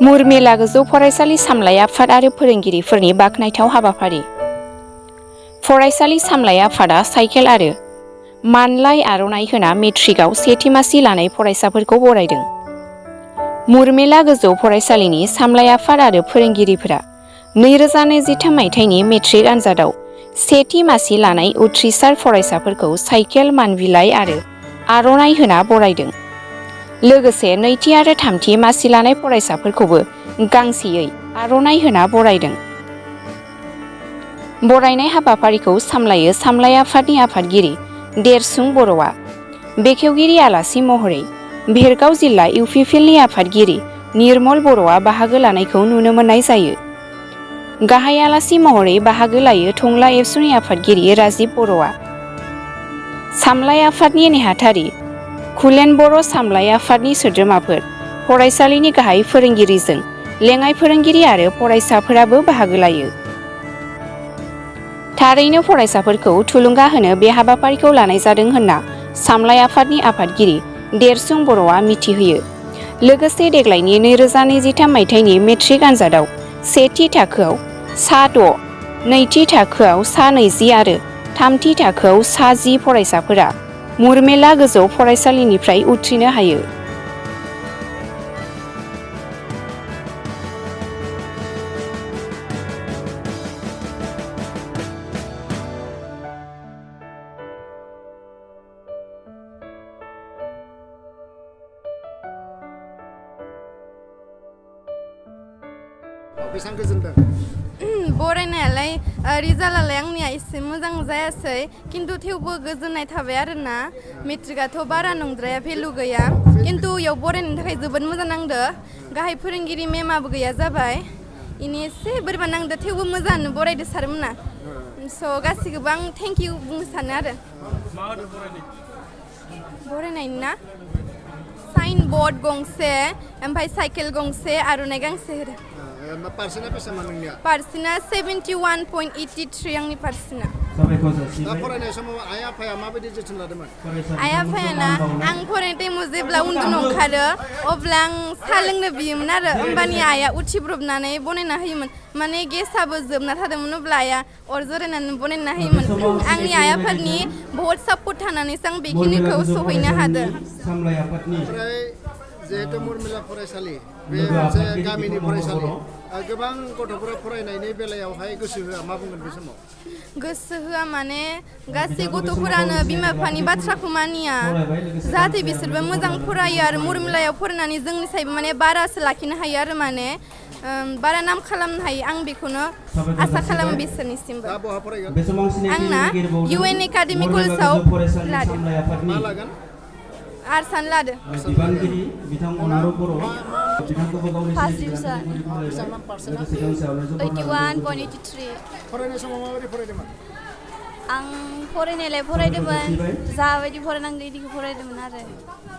मुरमेला गोजौ फरायसालि सामलाय आफाद आरो फोरोंगिरिफोरनि बाख्नायथाव हाबाफारि। फरायसालि सामलाय आफादा साइकेल आरो मानलाय आर'नाइ होना मेट्रिकआव सेथि मासि लानाय फरायसाफोरखौ बरायदों। मुरमेला गोजौ फरायसालिनि सामलाय आफाद आरो फोरोंगिरिफोरा 2023 मायथाइनि मेट्रिक आनजादाव सेथि मासि लानाय उथ्रिसार फरायसाफोरखौ साइकेल, मानबिलाइ आरो आर'नाइ होना बरायदों। लोगोसे नैथि आरो थामथि मासि लानाय फरायसाफोरखौबो गांसेयै आर'नाइ होना बरायदों। बरायनाय हाबाफारिखौ सामलायो सामलाय आफादनि आफादगिरि देरसुं बर'आ। बेखेवगिरि आलासि महरै भेरगाव जिल्ला इउपिपिएलनि आफादगिरि निर्मल बर'आ बाहागो लानायखौ नुनो मोननाय जायो। गाहाय आलासि महरै बाहागो लायो टंला एबसुनि आफादगिरि राजिब बर'आ। सामलाय आफादनि नेहाथारि कुलेन बर', सामलाय आफादनि सोद्रोमाफोर, फरायसालिनि गाहाय फोरोंगिरिजों लेङाइ फोरोंगिरि आरो फरायसाफोराबो बाहागो लायो। थारैनो फरायसाफोरखौ थुलुंगा होनो बे हाबाफारिखौ लानाय जादों होनना सामलाय आफादनि आफादगिरि देरसुं बर'आ मिथिहोयो। लोगोसे देग्लायनि 2023 मायथाइनि मेट्रिक आनजादाव सेथि थाखोआव सा 6, नैथि थाखोआव सा 20 आरो थामथि थाखोआव सा 10 फरायसाफोरा मुरमेला गोजौ फरायसालिनिफ्राय उथ्रिनो हायो। बेसेबां गोजोनदों? बरायनायालाय रिजाल्टआलाय आंनिया एसे मोजां जायासै, खिन्थु थेवबो गोजोननाय थाबाय आरोना। मेट्रिकआथ' बारा नंद्राया, भेलु गैया, खिन्थु इयाव बरायनायनि थाखाय जोबोद मोजां नांदो। गाहाय फोरोंगिरि मेमाबो गैया जाबाय, इनि एसे बोरैबा नांदो, थेवबो मोजाङानो बरायदो सारमोना। स' गासैखौबो आं थेंक इउ बुंनो सानो आरो। बरायनायनि ना साइन बर्ड गंसे, ओमफ्राय साइकेल गंसे, आर'नाइ गांसे होदो। पार्सेन्टआ बेसेबां नोंनिया? पार्सेन्टआ 71.83 आंनि पार्सेन्टआ। दा फरायनाय समाव आइ आफाया माबायदि जोथोन लादोंमोन? आइ आफायाना आं फरायनाय टाइमाव जेब्ला उन्दुनो ओंखारो अब्ला आं साहा लोंनो बियोमोन आरो, होमबानि आइआ उथिब्रबनानै बनायना होयोमोन। माने गेसाबो जोबना थादोंमोन, अब्ला आइआ अर जरायनानै बनायना होयोमोन। आंनि आइ आफानि बहुद सापर्ट थानानैसो आं बेखिनिखौ सहैनो हादों। ओमफ्राय जिहेतु मुरमेला फरायसालि बे मोनसे गामिनि फरायसालि, गोबां गथ'फोरा फरायनायनि बेलायावहाय गोसो होआ, मा बुंगोन बे समाव? गोसो होआ माने गासै गथ'फोरानो बिमा बिफानि बाथ्राखौ मानिया, जाहाथे बिसोरबो मोजां फरायो आरो मुरमेलायाव फरायनानै जोंनि साइबो माने बारासो लाखिनो हायो आरो माने बारा नाम खालामनो हायो। आं बेखौनो आसा खालामो बिसोरनिसिमबो। दा बहा फरायगोन? आंना UN एकाडेमि कलेजाव लादो। मा लागोन? आर्टसानो लादो। बिबानगिरि बिथां अनार बर' बिथांखौबो गावनि फार्स्ट डिभिजन 81.83। फरायनाय समाव माबायदि फरायदोंमोन? आं फरायनायलाय फरायदोंमोन, जाबायदि फरायनांगौ बिदिखौ फरायदोंमोन आरो।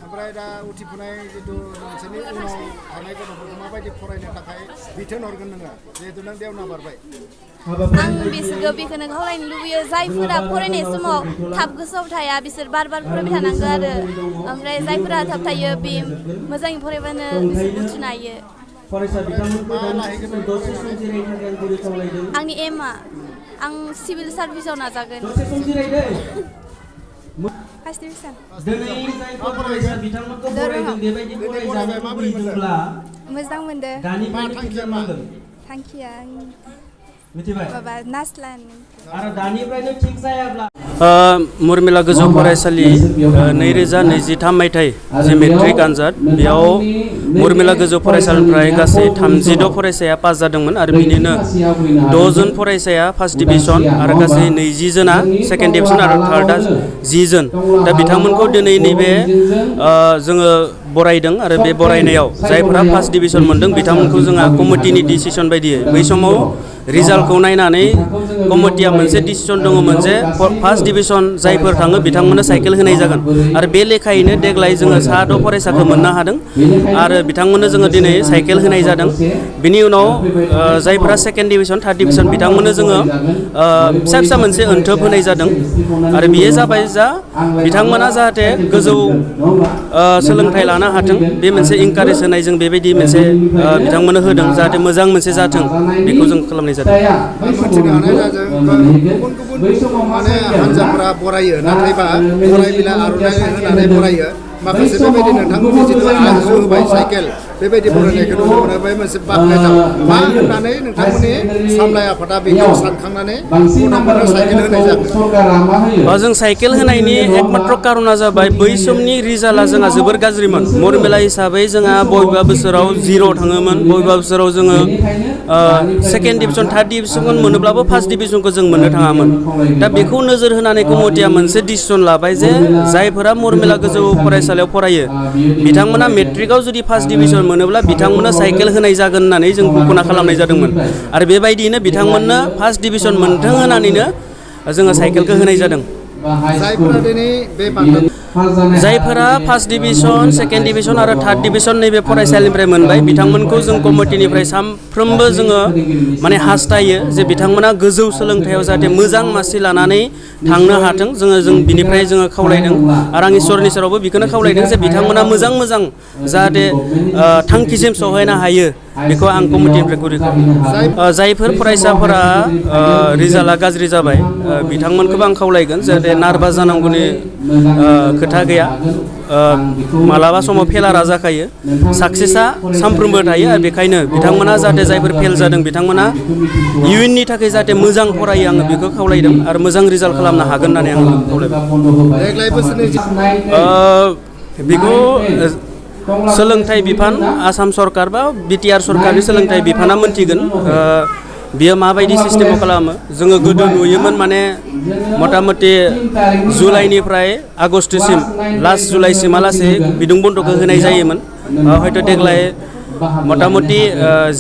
ओमफ्राय दा उथिफुनाय जिथु नोंसोरनि उनाव थानाय गथ'फोरखौ माबायदि फरायनो थाखाय बिथोन हरगोन नोङो, जिहेतु नों देवना बारबाय? आं बिसोरखौ बेखौनो खावलायनो लुबैयो, जायफोरा फरायनाय समाव थाब गोसोआव थाया बिसोर बार बार फरायबाय थानांगौ आरो। ओमफ्राय जायफोरा थाब थायो बे मोजाङै फरायबानो बिसोर उथ्रिनो हायो। आंनि एमआ आं सिभिल सार्भिसाव नाजागोन। First division. मोजां मोनदों। थांखिया माबा नार्स लानो। मुरमेला गोजौ फरायसालि 2023 मायथाइ जि मेट्रिक आनजाद, बेयाव मुरमेला गोजौ फरायसालिनिफ्राय गासै 36 फरायसाया पास जादोंमोन आरो बिनिनो 6 जन फरायसाया फार्स्ट डिभिजन आरो गासै 20 जना सेकेन्ड डिभिजन आरो थार्डआ 10 जन। दा बिथांमोनखौ दिनै नैबे जोङो बरायदों आरो बे बरायनायाव जायफोरा फार्स्ट डिभिजन मोनदों बिथांमोनखौ जोंहा कमिटिनि डिसिसन बायदियै बै समाव रिजाल्टखौ नायनानै कमिटिया मोनसे डिसिसन दङमोन जे फार्स्ट डिभिजन जायफोर थाङो बिथांमोननो साइकेल होनाय जागोन आरो बे लेखायैनो देग्लाय जोङो सा 6 फरायसाखौ मोननो हादों आरो बिथांमोननो जोङो दिनै साइकेल होनाय जादों। बिनि उनाव जायफोरा सेकेन्ड डिभिजन थार्ड डिभिजन बिथांमोननो जोङो फिसा फिसा मोनसे अनथोब होनाय जादों आरो बियो जाबाय जा बिथांमोना जाहाथे गोजौ सोलोंथाइ लानो हाथों बे मोनसे इनकारेज होनाय जों बेबायदि मोनसे बिथांमोननो होदों जाहाथे मोजां मोनसे जाथों बेखौ जों खालामनाय जादों। मोनथिनो हानाय जादों गुबुन गुबुन माने हान्जाफोरा बरायो नाथायबा बरायबिला आर'नाइ होनानै बरायो माखासे बेबायदि नोंथांमोननि जिथु आगजु होबाय साइकेल बेबायदि बरायनायखौ नुनो मोनो बे मोनसे बाख्नायथाव मा होननानै नोंथांमोननि सामलाय आफादा बेखौ सानखांनानै गथ'फोरनो साइकेल होनाय जागोन। जों साइकेल होनायनि एकमात्र कारना जाबाय बै समनि रिजाल्टआ जोंहा जोबोर गाज्रिमोन मरमेला हिसाबै जोंहा बबेबा बोसोराव 0 थाङोमोन बबेबा बोसोराव जोङो सेकेन्ड डिभिजन थार्ड डिभिजन मोनोब्लाबो फार्स्ट डिभिजनखौ जों मोननो थाङामोन। दा बेखौ नोजोर होनानै कमिटिया मोनसे डिसिसन लाबाय जे जायफोरा मरमेला गोजौ फरायसालियाव फरायो बिथांमोना मेट्रिकआव जुदि फार्स्ट डिभिजन मोनोब्ला बिथांमोननो साइकेल होनाय जागोन होननानै जों घोषणा खालामनाय जादोंमोन आरो बेबायदियैनो बिथांमोननो फार्स्ट डिभिजन मोनथों होनानैनो जोङो साइकेलखौ होनाय जादों। जायफोरा फार्स्ट डिभिजन सेकेन्ड डिभिजन आरो थार्ड डिभिजन नैबे फरायसालिनिफ्राय मोनबाय बिथांमोनखौ जों कमिटिनिफ्राय सानफ्रोमबो जोङो माने हास्थायो जे बिथांमोना गोजौ सोलोंथाइयाव जाहाथे मोजां मासि लानानै थांनो हाथों जों बिनिफ्राय जोङो खावलायदों आरो आं इसोरनि सेरावबो बेखौनो खावलायदों जे बिथांमोना मोजां जाहाथे थांखिसिम सहैनो हायो बेखौ आं कमिटिनिफ्राय गुरै खालामो। जायफोर फरायसाफोरा रिजाल्टआ गाज्रि जाबाय बिथांमोनखौबो आं खावलायगोन जाहाथे नार्भास जानांगौनि खोथा गैया मालाबा समाव फेलारा जाखायो साक्सेसआ सानफ्रोमबो थायो आरो बेखायनो बिथांमोना जाहाथे जायफोर फेल जादों बिथांमोना इयुननि थाखाय जाहाथे मोजां फरायो आङो बेखौ खावलायदों आरो मोजां रिजाल्ट खालामनो हागोन होननानै आं खावलायबाय। बेखौ सोलोंथाइ बिफान आसाम सरकार बा बिटिआर सरकारनि सोलोंथाइ बिफाना मोनथिगोन बियो माबायदि सिस्टेमाव खालामो। जोङो गोदो नुयोमोन माने मथा मथि जुलाइनिफ्राय आगस्टसिम लास्ट जुलाइसिमहालासै बिदुं बन्द'खौ होनाय जायोमोन हयथ' देग्लाय मथा मथि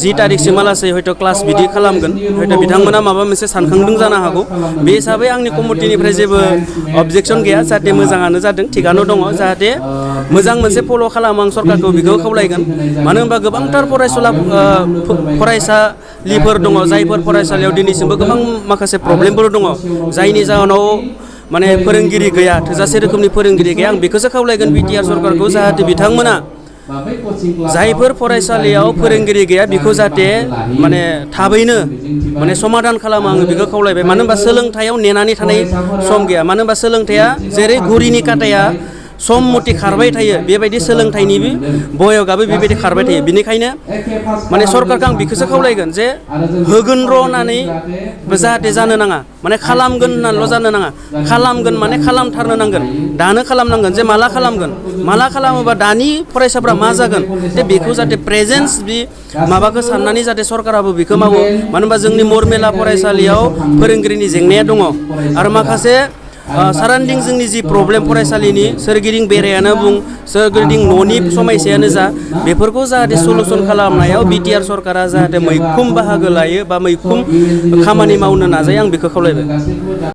10 तारिखसिमहालासै हयथ' क्लास बिदि खालामगोन हयथ' बिथांमोना माबा मोनसे सानखांदों जानो हागौ बे हिसाबै आंनि कमिटिनिफ्राय जेबो अबजेक्सन गैया जाहाथे मोजाङानो जादों थिगानो दङ जाहाथे मोजां मोनसे फल' खालामो आं सरकारखौ बेखौ खावलायगोन मानो होनबा गोबांथार फरायसालिफोर दङ जायफोर फरायसालियाव दिनैसिमबो गोबां माखासे प्रब्लेमफोर दङ जायनि जाहोनाव माने फोरोंगिरि गैया थोजासे रोखोमनि फोरोंगिरि गैया आं बेखौसो खावलायगोन बिटिआर सरकारखौ जाहाथे बिथांमोना जायफोर फरायसालियाव फोरोंगिरि गैया बेखौ जाहाथे माने थाबैनो माने समाधान खालामो आङो बेखौ खावलायबाय मानो होनबा सोलोंथाइयाव नेनानै थानाय सम गैया मानो होनबा सोलोंथाइया जेरै घुरिनि काटाया सम मथे खारबाय थायो बेबायदि सोलोंथाइनि बयगाबो बेबायदि खारबाय थायो बेनिखायनो माने सरकारखौ आं बेखौसो खावलायगोन जे होगोन र' होननानै जाहाथे जानो नाङा माने खालामगोन होननानैल' जानो नाङा खालामगोन माने खालामथारनो नांगोन दानो खालामनांगोन जे माला खालामोबा दानि फरायसाफ्रा मा जागोन जे बेखौ जाहाथे प्रेजेन्स बे माबाखौ साननानै जाहाथे सरकाराबो बेखौ मावो मानो होनबा जोंनि मरमेला फरायसालियाव फोरोंगिरिनि जेंनाया दङ आरो माखासे साराउन्डिं जोंनि जि प्रब्लेम फरायसालिनि सोरगिदिं बेरायानो बुं सोरगिदिं न'नि समस्यायानो जा बेफोरखौ जाहाथे सलुसन खालामनायाव बिटिआर सरकारा जाहाथे मैखोम बाहागो लायो बा मैखोम खामानि मावनो नाजायो आं बेखौ खावलायबाय।